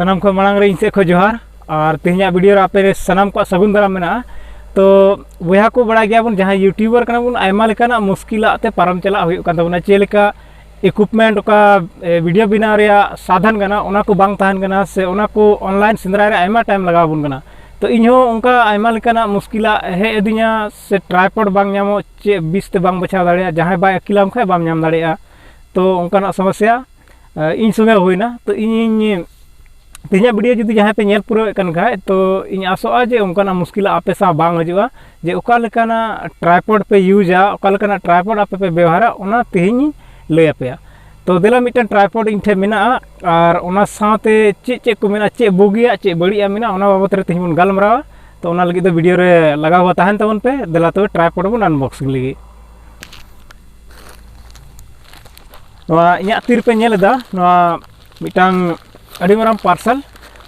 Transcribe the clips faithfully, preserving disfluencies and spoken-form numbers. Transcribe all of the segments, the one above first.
ᱥᱟᱱᱟᱢ ᱠᱷᱚᱱ ᱢᱟᱲᱟᱝ ᱨᱮ ᱤᱧ ᱥᱮᱫ ᱠᱷᱚᱱ ᱡᱚᱦᱟᱨ᱾ ᱟᱨ ᱛᱮᱦᱮᱧᱟᱜ ᱵᱷᱤᱰᱤᱭᱳ ᱨᱮ ᱟᱯᱮ ᱥᱟᱱᱟᱢ ᱠᱚᱣᱟᱜ ᱥᱟᱹᱜᱩᱱ ᱫᱟᱨᱟᱢ ᱢᱮᱱᱟᱜᱼᱟ᱾ ᱛᱚ ᱵᱚᱭᱦᱟ ᱠᱚ, ᱵᱟᱲᱟᱭ ᱜᱮᱭᱟᱵᱚᱱ, ᱡᱟᱦᱟᱸᱭ ᱭᱩᱴᱤᱭᱩᱵᱟᱨ ᱠᱟᱱᱟ ᱵᱚᱱ, ᱟᱭᱢᱟ ᱞᱮᱠᱟᱱᱟᱜ ᱢᱩᱥᱠᱤᱞᱟᱜ ᱛᱮ ᱯᱟᱨᱚᱢ ᱪᱟᱞᱟᱜ ᱦᱩᱭᱩᱜ ᱠᱟᱱ ᱛᱟᱵᱚᱱᱟ᱾ ᱡᱮᱞᱮᱠᱟ ᱤᱠᱩᱯᱢᱮᱱᱴ, ᱚᱠᱟ ᱵᱷᱤᱰᱤᱭᱳ ᱵᱮᱱᱟᱣ ᱨᱮᱭᱟᱜ ᱥᱟᱫᱷᱟᱱ ᱠᱟᱱᱟ, ᱚᱱᱟ ᱠᱚ ᱵᱟᱝ ᱛᱟᱦᱮᱱ ᱠᱟᱱᱟ, ᱥᱮ ᱚᱱᱟ ᱠᱚ ᱚᱱᱞᱟᱭᱤᱱ ᱥᱮᱸᱫᱽᱨᱟᱭ ᱨᱮ ᱟᱭᱢᱟ ᱴᱟᱭᱤᱢ ᱞᱟᱜᱟᱣ ᱟᱵᱚᱱ ᱠᱟᱱᱟ᱾ ᱛᱚ ᱤᱧ ᱦᱚᱸ ᱚᱱᱠᱟ ᱟᱭᱢᱟ ᱞᱮᱠᱟᱱᱟᱜ ᱢᱩᱥᱠᱤᱞᱟᱜ ᱦᱮᱡ ᱟᱹᱫᱤᱧᱟ, ᱥᱮ ᱴᱨᱟᱭᱯᱚᱰ ᱵᱟᱝ ᱧᱟᱢᱚᱜ, ᱪᱮᱫ ᱵᱤᱥ ᱛᱮ ᱵᱟᱝ ᱵᱟᱪᱷᱟᱣ ᱫᱟᱲᱮᱭᱟᱜᱼᱟ, ᱡᱟᱦᱟᱸᱭ ᱵᱟᱭ ᱟᱹᱠᱤᱞᱟᱢ ᱠᱷᱟᱡ ᱵᱟᱢ ᱧᱟᱢ ᱫᱟᱲᱮᱭᱟᱜᱼᱟ᱾ ᱛᱚ ᱚᱱᱠᱟᱱᱟᱜ ᱥᱚᱢᱚᱥᱥᱟ ᱤᱧ ᱥᱚᱸᱜᱮ ᱦᱩᱭᱱᱟ᱾ ᱛᱚ ᱤᱧᱤᱧ ᱛᱮᱦᱮᱧᱟᱜ ᱵᱷᱤᱰᱤᱭᱳ ᱡᱩᱫᱤ ᱡᱟᱦᱟᱸᱭ ᱯᱮ ᱧᱮᱞ ᱯᱩᱨᱟᱹᱣᱮᱫ ᱠᱟᱱ ᱠᱷᱟᱡ, ᱛᱚ ᱤᱧ ᱟᱥᱚᱜᱼᱟ ᱡᱮ ᱚᱱᱠᱟᱱᱟᱜ ᱢᱩᱥᱠᱤᱞ ᱟᱯᱮ ᱥᱟᱶ ᱵᱟᱝ ᱦᱤᱡᱩᱜᱼᱟ, ᱡᱮ ᱚᱠᱟ ᱞᱮᱠᱟᱱᱟᱜ ᱴᱨᱟᱭᱯᱚᱰ ᱯᱮ ᱤᱭᱩᱡᱟ, ᱚᱠᱟ ᱞᱮᱠᱟᱱᱟᱜ ᱴᱨᱟᱭᱯᱚᱰ ᱟᱯᱮ ᱯᱮ ᱵᱮᱣᱦᱟᱨᱟ, ᱚᱱᱟ ᱛᱮᱦᱮᱧ ᱤᱧ ᱞᱟᱹᱭ ᱟᱯᱮᱭᱟ᱾ ᱛᱚ ᱫᱮᱞᱟ, ᱢᱤᱫᱴᱮᱱ ᱴᱨᱟᱭᱯᱚᱰ ᱤᱧ ᱴᱷᱮᱱ ᱢᱮᱱᱟᱜᱼᱟ, ᱟᱨ ᱚᱱᱟ ᱥᱟᱶᱛᱮ ᱪᱮᱫ ᱪᱮᱫ ᱠᱚ ᱢᱮᱱᱟᱜᱼᱟ, ᱪᱮᱫ ᱵᱩᱜᱤᱭᱟᱜ, ᱪᱮᱫ ᱵᱟᱹᱲᱤᱡᱟᱜ ᱢᱮᱱᱟᱜᱼᱟ, ᱚᱱᱟ ᱵᱟᱵᱚᱛ ᱨᱮ ᱛᱮᱦᱮᱧ ᱵᱚᱱ ᱜᱟᱞᱢᱟᱨᱟᱣᱟ᱾ ᱛᱚ ᱚᱱᱟ ᱞᱟᱹᱜᱤᱫ ᱫᱚ ᱵᱷᱤᱰᱤᱭᱳ ᱨᱮ ᱞᱟᱜᱟᱣ ᱛᱟᱦᱮᱱ ᱛᱟᱵᱚᱱ ᱯᱮ᱾ ᱫᱮᱞᱟ ᱛᱚᱵᱮ ᱴᱨᱟᱭᱯᱚᱰ ᱵᱚᱱ ᱟᱱᱵᱚᱠᱥᱤᱝ ᱞᱟᱹᱜᱤᱫ᱾ ᱱᱚᱣᱟ ᱤᱧᱟᱹᱜ ᱛᱤ ᱨᱮᱯᱮ ᱧᱮᱞ ᱮᱫᱟ, ᱱᱚᱣᱟ ᱢᱤᱫᱴᱟᱝ ᱟᱹᱰᱤ ᱢᱟᱨᱟᱝ ᱯᱟᱨᱥᱮᱞ,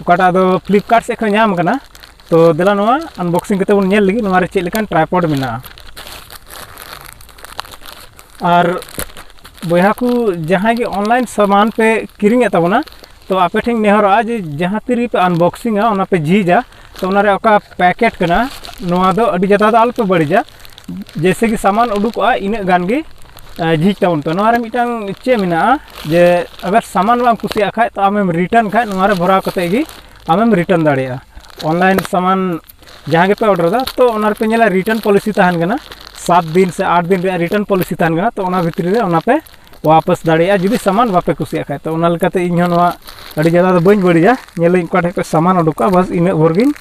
ᱚᱠᱟᱴᱟᱜ ᱫᱚ ᱯᱷᱞᱤᱯᱠᱟᱨᱴ ᱥᱮᱫ ᱠᱷᱚᱱ ᱧᱟᱢ ᱟᱠᱟᱱᱟ᱾ ᱛᱚ ᱫᱮᱞᱟ, ᱱᱚᱣᱟ ᱟᱱᱵᱚᱠᱥᱤᱝ ᱠᱟᱛᱮ ᱵᱚᱱ ᱧᱮᱞ ᱞᱟᱹᱜᱤᱫ ᱱᱚᱣᱟ ᱨᱮ ᱪᱮᱫ ᱞᱮᱠᱟᱱ ᱴᱨᱟᱭᱯᱚᱰ ᱢᱮᱱᱟᱜᱼᱟ᱾ ᱟᱨ ᱵᱚᱭᱦᱟ ᱠᱚ, ᱡᱟᱦᱟᱸᱭ ᱜᱮ ᱚᱱᱞᱟᱭᱤᱱ ᱥᱟᱢᱟᱱ ᱯᱮ ᱠᱤᱨᱤᱧᱮᱫ ᱛᱟᱵᱚᱱᱟ, ᱛᱚ ᱟᱯᱮ ᱴᱷᱮᱱ ᱱᱮᱦᱚᱨᱚᱜᱼᱟ ᱡᱮ ᱡᱟᱦᱟᱸ ᱛᱤ ᱨᱮᱯᱮ ᱟᱱᱵᱚᱠᱥᱤᱝᱟ, ᱚᱱᱟ ᱯᱮ ᱡᱷᱤᱡᱟ, ᱛᱚ ᱚᱱᱟ ᱨᱮ ᱚᱠᱟ ᱯᱮᱠᱮᱴ ᱠᱟᱱᱟ, ᱱᱚᱣᱟ ᱫᱚ ᱟᱹᱰᱤ ᱡᱟᱫᱟ ᱫᱚ ᱟᱞᱚᱯᱮ ᱵᱟᱹᱲᱤᱡᱟ᱾ ᱡᱮᱭᱥᱮ ᱠᱤ ᱥᱟᱢᱟᱱ ᱩᱰᱩᱠᱚᱜᱼᱟ, ᱤᱱᱟᱹᱜ ᱜᱟᱱ ᱜᱮ ᱡᱷᱤᱡ ᱛᱟᱵᱚᱱ ᱯᱮ᱾ ᱱᱚᱣᱟ ᱨᱮ ᱢᱤᱫᱴᱟᱝ ᱪᱮᱫ ᱢᱮᱱᱟᱜᱼᱟ, ᱡᱮ ᱟᱜᱟᱨ ᱥᱟᱢᱟᱱ ᱵᱟᱢ ᱠᱩᱥᱤᱭᱟᱜ ᱠᱷᱟᱡ, ᱛᱚ ᱟᱢᱮᱢ ᱨᱤᱴᱟᱨᱱ ᱠᱷᱟᱡ, ᱱᱚᱣᱟ ᱨᱮ ᱵᱷᱚᱨᱟᱣ ᱠᱟᱛᱮ ᱜᱮ ᱟᱢᱮᱢ ᱨᱤᱴᱟᱨᱱ ᱫᱟᱲᱮᱭᱟᱜᱼᱟ᱾ ᱚᱱᱞᱟᱭᱤᱱ ᱥᱟᱢᱟᱱ ᱡᱟᱦᱟᱸ ᱜᱮᱯᱮ ᱚᱰᱟᱨ ᱮᱫᱟ, ᱛᱚ ᱚᱱᱟ ᱨᱮᱯᱮ ᱧᱮᱞᱟ ᱨᱤᱴᱟᱨᱱ ᱯᱚᱞᱤᱥᱤ ᱛᱟᱦᱮᱱ ᱠᱟᱱᱟ, ᱥᱟᱛ ᱫᱤᱱ ᱥᱮ ᱟᱴ ᱫᱤᱱ ᱨᱮᱭᱟᱜ ᱨᱤᱴᱟᱨᱱ ᱯᱚᱞᱤᱥᱤ ᱛᱟᱦᱮᱱ ᱠᱟᱱᱟ᱾ ᱛᱚ ᱚᱱᱟ ᱵᱷᱤᱛᱨᱤ ᱨᱮ ᱚᱱᱟ ᱯᱮ ᱣᱟᱯᱟᱥ ᱫᱟᱲᱮᱭᱟᱜᱼᱟ, ᱡᱩᱫᱤ ᱥᱟᱢᱟᱱ ᱵᱟᱯᱮ ᱠᱩᱥᱤᱭᱟᱜ ᱠᱷᱟᱡ᱾ ᱛᱚ ᱚᱱᱟ ᱞᱮᱠᱟᱛᱮ ᱤᱧ ᱦᱚᱸ ᱱᱚᱣᱟ ᱟᱹᱰᱤ ᱡᱟᱫᱟ ᱫᱚ ᱵᱟᱹᱧ ᱵᱟᱹᱲᱤᱡᱟ, ᱧᱮᱞᱟᱹᱧ ᱚᱠᱟ ᱴᱷᱮᱡ ᱠᱷᱚᱡ ᱥᱟᱢᱟᱱ ᱩᱰᱩᱠᱚᱜᱼᱟ, ᱵᱟᱥ ᱤᱱᱟᱹᱜ ᱵᱷᱳᱨ ᱜᱤᱧ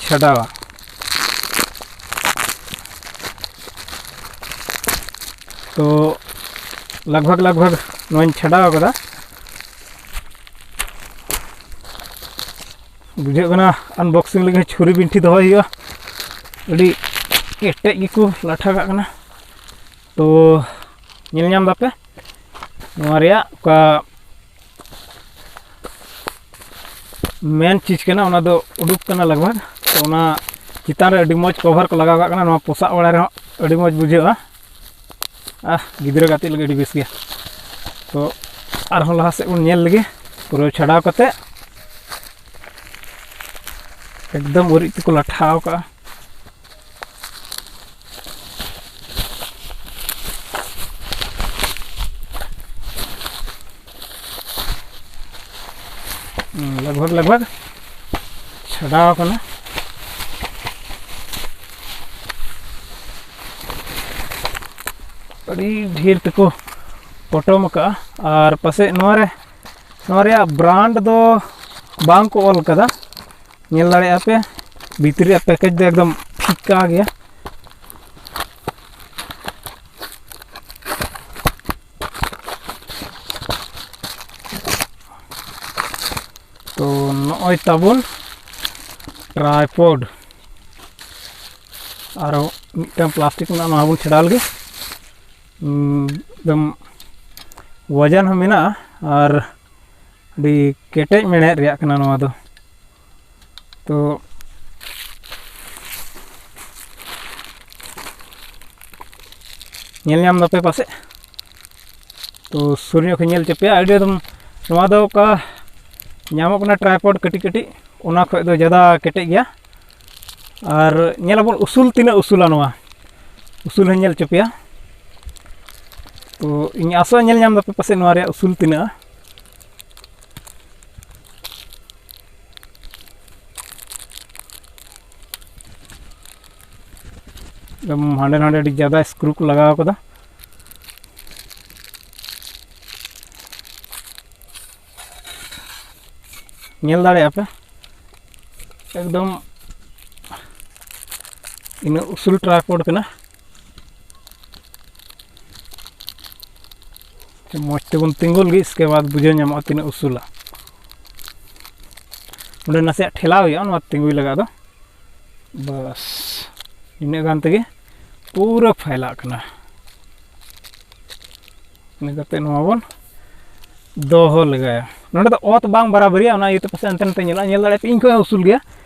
ᱪᱷᱟᱰᱟᱣᱟ᱾ ᱛᱚ ᱞᱟᱜᱽ ᱵᱷᱟᱜᱽ ᱞᱟᱜᱽ ᱵᱷᱟᱜᱽ ᱱᱚᱣᱟᱧ ᱪᱷᱟᱰᱟᱣ ᱠᱟᱫᱟ᱾ ᱵᱩᱡᱷᱟᱹᱜ ᱠᱟᱱᱟ ᱟᱱᱵᱚᱠᱥᱤᱝ ᱞᱟᱹᱜᱤᱫ ᱪᱷᱩᱨᱤ ᱵᱤᱱᱴᱷᱤ ᱫᱚᱦᱚᱭ ᱦᱩᱭᱩᱜᱼᱟ, ᱟᱹᱰᱤ ᱠᱮᱴᱮᱡ ᱜᱮᱠᱚ ᱞᱟᱴᱷᱟ ᱠᱟᱜ ᱠᱟᱱᱟ᱾ ᱛᱚ ᱧᱮᱞ ᱧᱟᱢ ᱫᱟᱯᱮ ᱱᱚᱣᱟ ᱨᱮᱭᱟᱜ ᱚᱠᱟ ᱢᱮᱱ ᱪᱤᱡᱽ ᱠᱟᱱᱟ, ᱚᱱᱟ ᱫᱚ ᱩᱰᱩᱠ ᱠᱟᱱᱟ ᱞᱟᱜᱽ ᱵᱷᱟᱜᱽ᱾ ᱛᱚ ᱚᱱᱟ ᱪᱮᱛᱟᱱ ᱨᱮ ᱟᱹᱰᱤ ᱢᱚᱡᱽ ᱠᱚᱵᱷᱟᱨ ᱠᱚ ᱞᱟᱜᱟᱣ ᱠᱟᱜ ᱠᱟᱱᱟ, ᱱᱚᱣᱟ ᱯᱚᱥᱟᱜ ᱵᱟᱲᱟᱭ ᱨᱮᱦᱚᱸ ᱟᱹᱰᱤ ᱢᱚᱡᱽ ᱵᱩᱡᱷᱟᱹᱜᱼᱟ᱾ ᱟᱦ, ᱜᱤᱫᱽᱨᱟᱹ ᱜᱟᱛᱮᱜ ᱞᱟᱹᱜᱤᱫ ᱟᱹᱰᱤ ᱵᱮᱥ ᱜᱮᱭᱟ᱾ ᱛᱚ ᱟᱨᱦᱚᱸ ᱞᱟᱦᱟ ᱥᱮᱫ ᱵᱚᱱ ᱧᱮᱞ ᱞᱮᱜᱮ, ᱯᱩᱨᱟᱹ ᱪᱷᱟᱰᱟᱣ ᱠᱟᱛᱮ᱾ ᱮᱠᱫᱚᱢ ᱩᱨᱤᱡ ᱛᱮᱠᱚ ᱞᱟᱴᱷᱟᱣ ᱠᱟᱜᱼᱟ᱾ ᱦᱩᱸ, ᱞᱟᱜᱽ ᱵᱷᱟᱜᱽ, ᱞᱟᱜᱽ ᱵᱷᱟᱜᱽ ᱪᱷᱟᱰᱟᱣ ᱟᱠᱟᱱᱟ᱾ ᱟᱹᱰᱤ ᱰᱷᱮᱨ ᱛᱮᱠᱚ ᱯᱚᱴᱚᱢ ᱟᱠᱟᱜᱼᱟ᱾ ᱟᱨ ᱯᱟᱥᱮᱡ ᱱᱚᱣᱟ ᱨᱮ, ᱱᱚᱣᱟ ᱨᱮᱭᱟᱜ brand ᱫᱚ ᱵᱟᱝ ᱠᱚ ᱚᱞ ᱠᱟᱫᱟ᱾ ᱧᱮᱞ ᱫᱟᱲᱮᱭᱟᱜᱼᱟ ᱯᱮ, ᱵᱷᱤᱛᱨᱤ ᱨᱮᱭᱟᱜ package ᱫᱚ ᱮᱠᱫᱚᱢ ᱯᱷᱤᱠᱟ ᱜᱮᱭᱟ᱾ ᱛᱚ, ᱱᱚᱜᱼᱚᱭ ᱛᱟᱵᱚᱱ tripod᱾ ᱟᱨᱚ ᱢᱤᱫᱴᱟᱝ plastic ᱨᱮᱱᱟᱜ ᱱᱚᱣᱟ ᱵᱚᱱ ᱪᱷᱟᱰᱟᱣ ᱞᱮᱜᱮ᱾ ᱩᱸ, ᱮᱠᱫᱚᱢ ᱣᱟᱡᱟᱱ ᱦᱚᱸ ᱢᱮᱱᱟᱜᱼᱟ ᱟᱨ ᱟᱹᱰᱤ ᱠᱮᱴᱮᱡ ᱢᱮᱬᱦᱮᱫ ᱨᱮᱭᱟᱜ ᱠᱟᱱᱟ ᱱᱚᱣᱟ ᱫᱚ᱾ ᱛᱚ, ᱧᱮᱞ ᱧᱟᱢ ᱫᱟᱯᱮ ᱯᱟᱥᱮᱡ? ᱛᱚ, ᱥᱩᱨ ᱧᱚᱜ ᱠᱷᱚᱱ ᱧᱮᱞ ᱦᱚᱪᱚ ᱯᱮᱭᱟ᱾ ᱟᱹᱰᱤ ᱮᱠᱫᱚᱢ ᱱᱚᱣᱟ ᱫᱚ ᱚᱠᱟ ᱧᱟᱢᱚᱜ ᱠᱟᱱᱟ tripod ᱠᱟᱹᱴᱤᱡ ᱠᱟᱹᱴᱤᱡ, ᱚᱱᱟ ᱠᱷᱚᱡ ᱫᱚ ᱡᱟᱫᱟ ᱠᱮᱴᱮᱡ ᱜᱮᱭᱟ᱾ ᱟᱨ ᱧᱮᱞ ᱟᱵᱚᱱ ᱩᱥᱩᱞ ᱛᱤᱱᱟᱹᱜ ᱩᱥᱩᱞᱟ ᱱᱚᱣᱟ, ᱩᱥᱩᱞ ᱦᱚᱸᱧ ᱧᱮᱞ ᱦᱚᱪᱚ ᱯᱮᱭᱟ᱾ ᱛᱚ, ᱤᱧ ᱟᱥᱚᱜ ᱧᱮᱞ ᱧᱟᱢ ᱫᱟᱯᱮ ᱯᱟᱥᱮᱡ ᱱᱚᱣᱟ ᱨᱮᱭᱟᱜ ᱩᱥᱩᱞ ᱛᱤᱱᱟᱹᱜᱼᱟ᱾ ᱮᱠᱫᱚᱢ ᱦᱟᱸᱰᱮ ᱱᱟᱰᱮ ᱟᱹᱰᱤ ᱡᱟᱫᱟ screw ᱠᱚ ᱞᱟᱜᱟᱣ ᱠᱟᱫᱟ᱾ ᱧᱮᱞ ᱫᱟᱲᱮᱭᱟᱜᱼᱟ ᱯᱮ, ᱮᱠᱫᱚᱢ ᱤᱱᱟᱹᱜ ᱩᱥᱩᱞ tripod ᱠᱟᱱᱟ᱾ ᱢᱚᱡᱽ ᱛᱮᱵᱚᱱ ᱛᱤᱸᱜᱩ ᱞᱟᱹᱜᱤᱫ, ᱤᱥᱠᱮ ᱵᱟᱫᱽ ᱵᱩᱡᱷᱟᱹᱣ ᱧᱟᱢᱚᱜᱼᱟ ᱛᱤᱱᱟᱹᱜ ᱩᱥᱩᱞᱟ᱾ ᱚᱸᱰᱮ ᱱᱟᱥᱮᱭᱟᱜ ᱴᱷᱮᱞᱟᱣ ᱦᱩᱭᱩᱜᱼᱟ ᱱᱚᱣᱟ ᱛᱤᱸᱜᱩᱭ ᱞᱟᱜᱟᱜ ᱫᱚ᱾ ᱵᱟᱥ, ᱤᱱᱟᱹᱜ ᱜᱟᱱ ᱛᱮᱜᱮ ᱯᱩᱨᱟᱹ ᱯᱷᱟᱭᱞᱟᱜ ᱠᱟᱱᱟ᱾ ᱤᱱᱟᱹ ᱠᱟᱛᱮ ᱱᱚᱣᱟ ᱵᱚᱱ ᱫᱚᱦᱚ ᱞᱮᱜᱟᱭᱟ᱾ ᱱᱚᱸᱰᱮ ᱫᱚ ᱚᱛ ᱵᱟᱝ ᱵᱟᱨᱟᱵᱟᱹᱨᱤᱭᱟ, ᱚᱱᱟ ᱤᱭᱟᱹᱛᱮ ᱯᱟᱥᱮᱡ ᱦᱟᱱᱛᱮ ᱱᱟᱛᱮ ᱧᱮᱞᱚᱜᱼᱟ᱾ ᱧᱮᱞ ᱫᱟᱲᱮᱭᱟᱜ ᱯᱮ, ᱤᱧ ᱠᱷᱚᱱ ᱦᱚᱸ ᱩᱥᱩᱞ ᱜᱮᱭᱟ᱾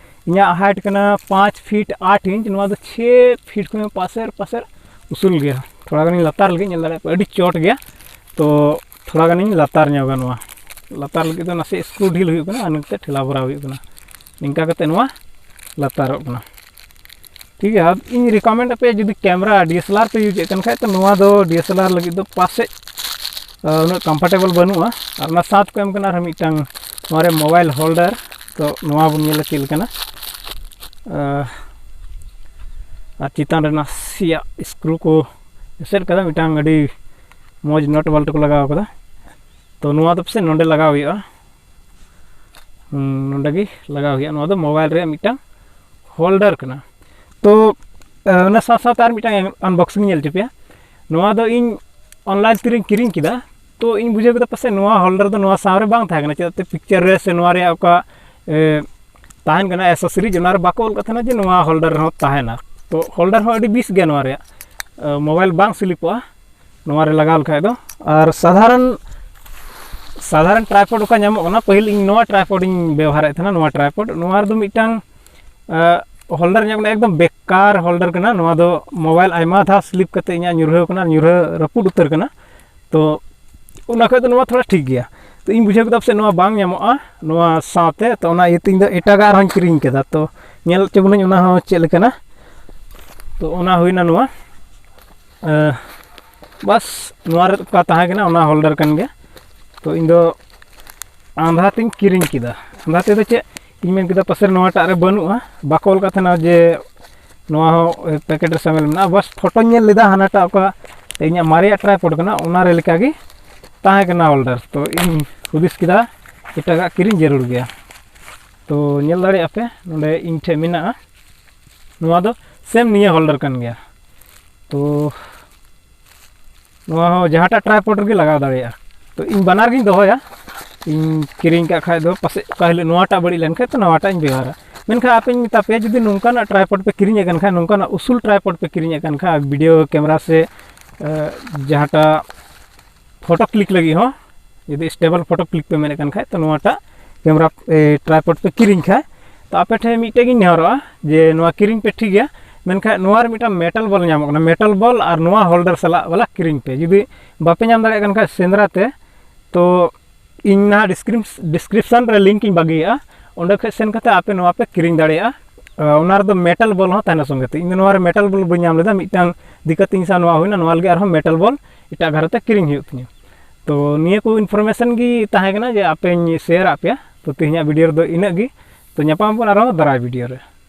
ᱤᱧᱟᱹᱜ height ᱠᱟᱱᱟ ᱯᱟᱸᱪ feet ᱟᱴ inch, ᱱᱚᱣᱟ ᱫᱚ ᱪᱷᱮ feet ᱠᱷᱚᱱ ᱯᱟᱥᱮᱨ ᱯᱟᱥᱮᱨ ᱩᱥᱩᱞ ᱜᱮᱭᱟ᱾ ᱛᱷᱚᱲᱟ ᱜᱟᱱᱤᱧ ᱞᱟᱛᱟᱨ ᱞᱟᱹᱜᱤᱫ, ᱧᱮᱞ ᱫᱟᱲᱮᱭᱟᱜ ᱯᱮ, ᱟᱹᱰᱤ ᱪᱚᱴ ᱜᱮᱭᱟ᱾ ᱛᱚ, ᱛᱷᱚᱲᱟ ᱜᱟᱱᱤᱧ ᱞᱟᱛᱟᱨ ᱧᱚᱜᱟ ᱱᱚᱣᱟ᱾ ᱞᱟᱛᱟᱨ ᱞᱟᱹᱜᱤᱫ ᱫᱚ ᱱᱟᱥᱮ screw ᱰᱷᱤᱞ ᱦᱩᱭᱩᱜ ᱠᱟᱱᱟ ᱟᱨ ᱱᱚᱛᱮ ᱴᱷᱮᱞᱟᱣ ᱵᱷᱚᱨᱟᱣ ᱦᱩᱭᱩᱜ ᱠᱟᱱᱟ᱾ ᱱᱤᱝᱠᱟ ᱠᱟᱛᱮ ᱱᱚᱣᱟ ᱞᱟᱛᱟᱨᱚᱜ ᱠᱟᱱᱟ᱾ ᱴᱷᱤᱠ ᱜᱮᱭᱟ, ᱤᱧ ᱨᱤᱠᱚᱢᱮᱱᱰ ᱟᱯᱮᱭᱟ, ᱡᱩᱫᱤ ᱠᱮᱢᱮᱨᱟ ᱰᱤ ᱮᱥ ᱮᱞ ᱟᱨ ᱯᱮ ᱤᱭᱩᱡᱮᱫ ᱠᱟᱱ ᱠᱷᱟᱡ, ᱛᱚ ᱱᱚᱣᱟ ᱫᱚ ᱰᱤ ᱮᱥ ᱮᱞ ᱟᱨ ᱞᱟᱹᱜᱤᱫ ᱫᱚ ᱯᱟᱥᱮᱡ ᱩᱱᱟᱹᱜ ᱠᱚᱢᱯᱷᱚᱨᱴᱮᱵᱚᱞ ᱵᱟᱹᱱᱩᱜᱼᱟ᱾ ᱟᱨ ᱚᱱᱟ ᱥᱟᱶᱛᱮ ᱠᱚ ᱮᱢ ᱠᱟᱱᱟ ᱟᱨ ᱢᱤᱫᱴᱟᱝ ᱱᱚᱣᱟ ᱨᱮ ᱢᱳᱵᱟᱭᱤᱞ ᱦᱳᱞᱰᱟᱨ᱾ ᱛᱚ ᱱᱚᱣᱟ ᱵᱚᱱ ᱧᱮᱞᱟ ᱪᱮᱫ ᱞᱮᱠᱟᱱᱟ᱾ ᱟᱨ ᱪᱮᱛᱟᱱ ᱨᱮ ᱱᱟᱥᱮᱭᱟᱜ ᱥᱠᱨᱩ ᱠᱚ ᱮᱥᱮᱫ ᱠᱟᱫᱟ, ᱢᱤᱫᱴᱟᱝ ᱟᱹᱰᱤ ᱢᱚᱡᱽ ᱱᱚᱴ ᱵᱚᱞᱴ ᱠᱚ ᱞᱟᱜᱟᱣ ᱠᱟᱫᱟ᱾ ᱛᱚ ᱱᱚᱣᱟ ᱫᱚ ᱯᱟᱥᱮᱡ ᱱᱚᱰᱮ ᱞᱟᱜᱟᱣ ᱦᱩᱭᱩᱜᱼᱟ᱾ ᱦᱩᱸ, ᱱᱚᱰᱮ ᱜᱮ ᱞᱟᱜᱟᱣ ᱦᱩᱭᱩᱜᱼᱟ᱾ ᱱᱚᱣᱟ ᱫᱚ ᱢᱳᱵᱟᱭᱤᱞ ᱨᱮᱭᱟᱜ ᱢᱤᱫᱴᱟᱝ ᱦᱳᱞᱰᱟᱨ ᱠᱟᱱᱟ᱾ ᱛᱚ ᱚᱱᱟ ᱥᱟᱶ ᱥᱟᱶᱛᱮ ᱟᱨ ᱢᱤᱫᱴᱟᱝ ᱟᱱᱵᱚᱠᱥᱤᱝ ᱧᱮᱞ ᱦᱚᱪᱚ ᱯᱮᱭᱟ᱾ ᱱᱚᱣᱟ ᱫᱚ ᱤᱧ ᱚᱱᱞᱟᱭᱤᱱ ᱛᱮᱨᱤᱧ ᱠᱤᱨᱤᱧ ᱠᱮᱫᱟ᱾ ᱛᱚ ᱤᱧ ᱵᱩᱡᱷᱟᱹᱣ ᱠᱮᱫᱟ ᱯᱟᱥᱮᱡ ᱱᱚᱣᱟ ᱦᱳᱞᱰᱟᱨ ᱫᱚ ᱱᱚᱣᱟ ᱥᱟᱶ ᱨᱮ ᱵᱟᱝ ᱛᱟᱦᱮᱸ ᱠᱟᱱᱟ, ᱪᱮᱫᱟᱜ ᱥᱮ ᱯᱤᱠᱪᱟᱨ ᱨᱮ ᱥᱮ ᱱᱚᱣᱟ ᱨᱮᱭᱟᱜ ᱚᱠᱟ ᱛᱟᱦᱮᱱ ᱠᱟᱱᱟ ᱮᱥᱮᱥᱚᱨᱤᱡᱽ, ᱚᱱᱟ ᱨᱮ ᱵᱟᱠᱚ ᱚᱞ ᱠᱟᱜ ᱛᱟᱦᱮᱱᱟ ᱡᱮ ᱱᱚᱣᱟ ᱦᱳᱞᱰᱟᱨ ᱨᱮᱦᱚᱸ ᱛᱟᱦᱮᱱᱟ᱾ ᱛᱚ ᱦᱳᱞᱰᱟᱨ ᱦᱚᱸ ᱟᱹᱰᱤ ᱵᱮᱥ ᱜᱮᱭᱟ ᱱᱚᱣᱟ ᱨᱮᱭᱟᱜ, ᱢᱳᱵᱟᱭᱤᱞ ᱵᱟᱝ ᱥᱤᱞᱤᱯᱚᱜᱼᱟ ᱱᱚᱣᱟ ᱨᱮ ᱞᱟᱜᱟᱣ ᱞᱮᱠᱷᱟᱡ ᱫᱚ᱾ ᱟᱨ ᱥᱟᱫᱷᱟᱨᱚᱱ ᱥᱟᱫᱷᱟᱨᱚᱱ ᱴᱨᱟᱭᱯᱚᱰ ᱚᱠᱟ ᱧᱟᱢᱚᱜ ᱠᱟᱱᱟ, ᱯᱟᱹᱦᱤᱞ ᱤᱧ ᱱᱚᱣᱟ ᱴᱨᱟᱭᱯᱚᱰ ᱤᱧ ᱵᱮᱵᱚᱦᱟᱨᱮᱫ ᱛᱟᱦᱮᱱᱟ᱾ ᱱᱚᱣᱟ ᱴᱨᱟᱭᱯᱚᱰ, ᱱᱚᱣᱟ ᱨᱮᱫᱚ ᱢᱤᱫᱴᱟᱝ ᱦᱳᱞᱰᱟᱨ ᱧᱟᱢᱚᱜ ᱠᱟᱱᱟ, ᱮᱠᱫᱚᱢ ᱵᱮᱠᱟᱨ ᱦᱳᱞᱰᱟᱨ ᱠᱟᱱᱟ᱾ ᱱᱚᱣᱟ ᱫᱚ ᱢᱳᱵᱟᱭᱤᱞ ᱟᱭᱢᱟ ᱫᱷᱟᱣ ᱥᱞᱤᱯ ᱠᱟᱛᱮ ᱤᱧᱟᱹᱜ ᱧᱩᱨᱦᱟᱹᱣ ᱠᱟᱱᱟ, ᱧᱩᱨᱦᱟᱹ ᱨᱟᱹᱯᱩᱫ ᱩᱛᱟᱹᱨ ᱠᱟᱱᱟ᱾ ᱛᱚ ᱚᱱᱟ ᱠᱷᱚᱡ ᱫᱚ ᱱᱚᱣᱟ ᱛᱷᱚᱲᱟ ᱴᱷᱤᱠ ᱜᱮᱭᱟ᱾ ᱛᱚ ᱤᱧ ᱵᱩᱡᱷᱟᱹᱣ ᱠᱮᱫᱟ ᱯᱟᱥᱮᱡ ᱱᱚᱣᱟ ᱵᱟᱝ ᱧᱟᱢᱚᱜᱼᱟ ᱱᱚᱣᱟ ᱥᱟᱶᱛᱮ, ᱛᱚ ᱚᱱᱟ ᱤᱭᱟᱹᱛᱮ ᱤᱧ ᱫᱚ ᱮᱴᱟᱜᱟᱜ ᱟᱨᱦᱚᱸᱧ ᱠᱤᱨᱤᱧ ᱠᱮᱫᱟ᱾ ᱛᱚ ᱧᱮᱞ ᱦᱚᱪᱚ ᱵᱚᱱᱟᱹᱧ ᱚᱱᱟ ᱦᱚᱸ ᱪᱮᱫ ᱞᱮᱠᱟᱱᱟ᱾ ᱛᱚ ᱚᱱᱟ ᱦᱩᱭᱱᱟ ᱱᱚᱣᱟ᱾ ᱵᱟᱥ, ᱱᱚᱣᱟ ᱨᱮ ᱚᱠᱟ ᱛᱟᱦᱮᱸ ᱠᱟᱱᱟ ᱚᱱᱟ ᱦᱳᱞᱰᱟᱨ ᱠᱟᱱ ᱜᱮᱭᱟ᱾ ᱛᱚ ᱤᱧ ᱫᱚ ᱟᱸᱫᱷᱟ ᱛᱤᱧ ᱠᱤᱨᱤᱧ ᱠᱮᱫᱟ᱾ ᱟᱸᱫᱷᱟ ᱛᱮᱫᱚ ᱪᱮᱫ ᱤᱧ ᱢᱮᱱ ᱠᱮᱫᱟ, ᱯᱟᱥᱮᱡ ᱱᱚᱣᱟᱴᱟᱜ ᱨᱮ ᱵᱟᱹᱱᱩᱜᱼᱟ, ᱵᱟᱠᱚ ᱚᱞ ᱠᱟᱜ ᱛᱟᱦᱮᱱᱟ ᱡᱮ ᱱᱚᱣᱟ ᱦᱚᱸ ᱯᱮᱠᱮᱴ ᱨᱮ ᱥᱟᱢᱤᱞ ᱢᱮᱱᱟᱜᱼᱟ᱾ ᱵᱟᱥ ᱯᱷᱳᱴᱳᱧ ᱧᱮᱞ ᱞᱮᱫᱟ ᱦᱟᱱᱟᱴᱟᱜ ᱚᱠᱟ ᱤᱧᱟᱹᱜ ᱢᱟᱨᱮᱭᱟᱜ ᱴᱨᱟᱭᱯᱚᱰ ᱠᱟᱱᱟ, ᱚᱱᱟ ᱨᱮ ᱞᱮᱠᱟᱜᱮ ᱛᱟᱦᱮᱸ ᱠᱟᱱᱟ ᱦᱳᱞᱰᱟᱨ᱾ ᱛᱚ ᱤᱧ ᱦᱩᱫᱤᱥ ᱠᱮᱫᱟ ᱮᱴᱟᱜᱟᱜ ᱠᱤᱨᱤᱧ ᱡᱟᱹᱨᱩᱲ ᱜᱮᱭᱟ᱾ ᱛᱚ ᱧᱮᱞ ᱫᱟᱲᱮᱭᱟᱜᱼᱟ ᱯᱮ ᱱᱚᱰᱮ ᱤᱧ ᱴᱷᱮᱱ ᱢᱮᱱᱟᱜᱼᱟ, ᱱᱚᱣᱟ ᱫᱚ ᱥᱮᱢ ᱱᱤᱭᱟᱹ ᱦᱳᱞᱰᱟᱨ ᱠᱟᱱ ᱜᱮᱭᱟ᱾ ᱛᱚ ᱱᱚᱣᱟ ᱦᱚᱸ ᱡᱟᱦᱟᱸᱴᱟᱜ ᱴᱨᱟᱭᱯᱚᱰ ᱨᱮᱜᱮ ᱞᱟᱜᱟᱣ ᱫᱟᱲᱮᱭᱟᱜᱼᱟ᱾ ᱛᱚ ᱤᱧ ᱵᱟᱱᱟᱨ ᱜᱤᱧ ᱫᱚᱦᱚᱭᱟ᱾ ᱤᱧ ᱠᱤᱨᱤᱧ ᱠᱟᱜ ᱠᱷᱟᱡ ᱫᱚ ᱯᱟᱥᱮᱡ ᱚᱠᱟ ᱦᱤᱞᱳᱜ ᱱᱚᱣᱟᱴᱟᱜ ᱵᱟᱹᱲᱤᱡ ᱞᱮᱱᱠᱷᱟᱡ ᱛᱚ ᱱᱚᱣᱟᱴᱟᱜ ᱤᱧ ᱵᱮᱣᱦᱟᱨᱟ᱾ ᱢᱮᱱᱠᱷᱟᱱ ᱟᱯᱮᱧ ᱢᱮᱛᱟ ᱯᱮᱭᱟ, ᱡᱩᱫᱤ ᱱᱚᱝᱠᱟᱱᱟᱜ ᱴᱨᱟᱭᱯᱚᱰ ᱯᱮ ᱠᱤᱨᱤᱧᱮᱫ ᱠᱟᱱ ᱠᱷᱟᱡ, ᱱᱚᱝᱠᱟᱱᱟᱜ ᱩᱥᱩᱞ ᱴᱨᱟᱭᱯᱚᱰ ᱯᱮ ᱠᱤᱨᱤᱧᱮᱫ ᱠᱟᱱ ᱠᱷᱟᱡ, ᱵᱷᱤᱰᱤᱭᱳ ᱠᱮᱢᱮᱨᱟ ᱥᱮ ᱡᱟᱦᱟᱸᱴᱟᱜ ᱯᱷᱳᱴᱳ ᱠᱞᱤᱠ ᱞᱟᱹᱜᱤᱫ ᱦᱚᱸ, ᱡᱩᱫᱤ ᱥᱴᱮᱵᱚᱞ ᱯᱷᱳᱴᱳ ᱠᱞᱤᱠ ᱯᱮ ᱢᱮᱱᱮᱫ ᱠᱟᱱ ᱠᱷᱟᱡ, ᱛᱚ ᱱᱚᱣᱟᱴᱟᱜ ᱠᱮᱢᱮᱨᱟ ᱴᱨᱟᱭᱯᱚᱰ ᱯᱮ ᱠᱤᱨᱤᱧ ᱠᱷᱟᱡ, ᱛᱚ ᱟᱯᱮ ᱴᱷᱮᱱ ᱢᱤᱫᱴᱮᱡ ᱜᱤᱧ ᱱᱮᱦᱚᱨᱚᱜᱼᱟ ᱡᱮ ᱱᱚᱣᱟ ᱠᱤᱨᱤᱧ ᱯᱮ, ᱴᱷᱤᱠ ᱜᱮᱭᱟ᱾ ᱢᱮᱱᱠᱷᱟᱡ ᱱᱚᱣᱟ ᱨᱮ ᱢᱤᱫᱴᱟᱝ ᱢᱮᱴᱟᱞ ᱵᱚᱞ ᱧᱟᱢᱚᱜ ᱠᱟᱱᱟ, ᱢᱮᱴᱟᱞ ᱵᱚᱞ ᱟᱨ ᱱᱚᱣᱟ ᱦᱳᱞᱰᱟᱨ ᱥᱟᱞᱟᱜ ᱵᱟᱞᱟ ᱠᱤᱨᱤᱧ ᱯᱮ᱾ ᱡᱩᱫᱤ ᱵᱟᱯᱮ ᱧᱟᱢ ᱫᱟᱲᱮᱭᱟᱜ ᱠᱟᱱ ᱠᱷᱟᱡ ᱥᱮᱸᱫᱽᱨᱟ ᱛᱮ, ᱛᱚ ᱤᱧ ᱱᱟᱦᱟᱜ ᱰᱤᱥᱠᱨᱤᱯᱥ- ᱰᱤᱥᱠᱨᱤᱯᱥᱚᱱ ᱨᱮ ᱞᱤᱝᱠ ᱤᱧ ᱵᱟᱹᱜᱤᱭᱟᱜᱼᱟ, ᱚᱸᱰᱮ ᱠᱷᱚᱡ ᱥᱮᱱ ᱠᱟᱛᱮ ᱟᱯᱮ ᱱᱚᱣᱟ ᱯᱮ ᱠᱤᱨᱤᱧ ᱫᱟᱲᱮᱭᱟᱜᱼᱟ᱾ ᱚᱱᱟ ᱨᱮᱫᱚ ᱢᱮᱴᱟᱞ ᱵᱚᱞ ᱦᱚᱸ ᱛᱟᱦᱮᱱᱟ ᱥᱚᱸᱜᱮ ᱛᱮ᱾ ᱤᱧ ᱫᱚ ᱱᱚᱣᱟ ᱨᱮ ᱢᱮᱴᱟᱞ ᱵᱚᱞ ᱵᱟᱹᱧ ᱧᱟᱢ ᱞᱮᱫᱟ, ᱢᱤᱫᱴᱟᱝ ᱫᱤᱠᱠᱟᱛ ᱤᱧ ᱥᱟᱶ ᱱᱚᱣᱟ ᱦᱩᱭᱱᱟ, ᱱᱚᱣᱟ ᱞᱟᱹᱜᱤᱫ ᱟᱨᱦᱚᱸ ᱢᱮᱴᱟᱞ ᱵᱚᱞ ᱮᱴᱟᱜ ᱫᱷᱟᱨᱮ ᱛᱮ ᱠᱤᱨᱤᱧ ᱦᱩᱭᱩᱜ ᱛᱤᱧᱟᱹ᱾ ᱛᱚ ᱱᱤᱭᱟᱹ ᱠᱚ ᱤᱱᱯᱷᱚᱨᱢᱮᱥᱚᱱ ᱜᱮ ᱛᱟᱦᱮᱸ ᱠᱟᱱᱟ ᱡᱮ ᱟᱯᱮᱧ ᱥᱮᱭᱟᱨᱟᱜ ᱯᱮᱭᱟ᱾ ᱛᱚ ᱛᱮᱦᱮᱧᱟᱜ ᱵᱷᱤᱰᱤᱭᱳ ᱨᱮᱫᱚ ᱤᱱᱟᱹᱜ ᱜᱮ᱾ ᱛᱚ ᱧᱟᱯᱟᱢ ᱟᱵᱚᱱ ᱟᱨᱦᱚᱸ ᱫᱟᱨᱟᱭ ᱵᱷᱤᱰᱤᱭᱳ ᱨᱮ᱾